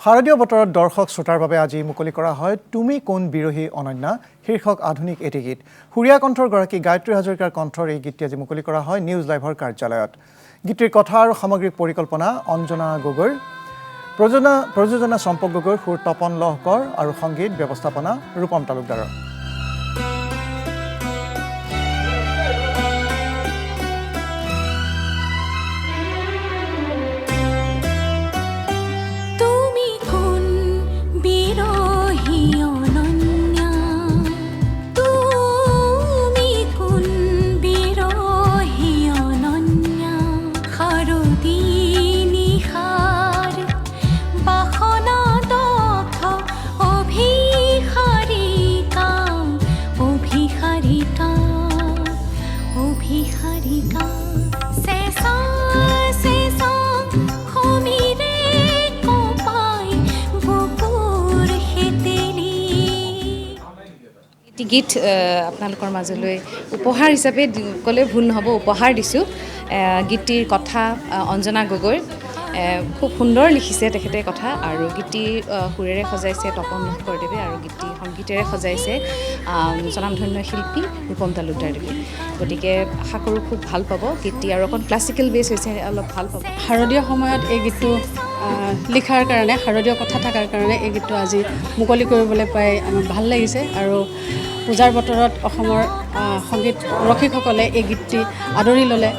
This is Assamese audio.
শাৰদীয় বতৰত দৰ্শক শ্ৰোতাৰ বাবে আজি মুকলি কৰা হয় "তুমি কোন বিৰহী অনন্যা" শীৰ্ষক আধুনিক এটি গীত। সুৰীয়া কণ্ঠৰ গৰাকী গায়ত্ৰী হাজৰিকাৰ কণ্ঠৰ এই গীতটি আজি মুকলি কৰা হয় নিউজ লাইভৰ কাৰ্যালয়ত। গীতটিৰ কথা আৰু সামগ্ৰিক পৰিকল্পনা অঞ্জনা গগৈৰ, প্ৰযোজনা চম্পক গগৈৰ, সুৰ তপন লহকৰ আৰু সংগীত ব্যৱস্থাপনা ৰূপম তালুকদাৰৰ। তুমি কোন বিৰহী অনন্যা, তুমি কোন বিৰহী অনন্যা, শাৰদী নিশাৰ বাসনা দগ্ধ অভিসাৰিকা, অভিসাৰিকা, অভিসাৰিকা। চেঁচা চেঁচা সমীৰে কঁপাই বুকুৰ শেতেলী। এটি গীত আপোনালোকৰ মাজলৈ উপহাৰ হিচাপে ক'লে ভুল নহ'ব, উপহাৰ দিছোঁ। গীতটিৰ কথা অঞ্জনা গগৈৰ, খুব সুন্দৰ লিখিছে তেখেতে কথা আৰু গীতটি সুৰেৰে সজাইছে তপন লহকৰদেৱে আৰু গীতটি সংগীতেৰে সজাইছে স্বনামধন্য শিল্পী ৰূপম তালুকদাৰদেৱে। গতিকে আশা কৰোঁ খুব ভাল পাব গীতটি আৰু অকণ ক্লাছিকেল বেছ হৈছে, অলপ ভাল পাব। শাৰদীয় সময়ত এই গীতটো লিখাৰ কাৰণে, শাৰদীয় কথা থকাৰ কাৰণে এই গীতটো আজি মুকলি কৰিবলৈ পাই আমাৰ ভাল লাগিছে আৰু পূজাৰ বতৰত অসমৰ সংগীত ৰসিকসকলে এই গীতটি আদৰি ল'লে।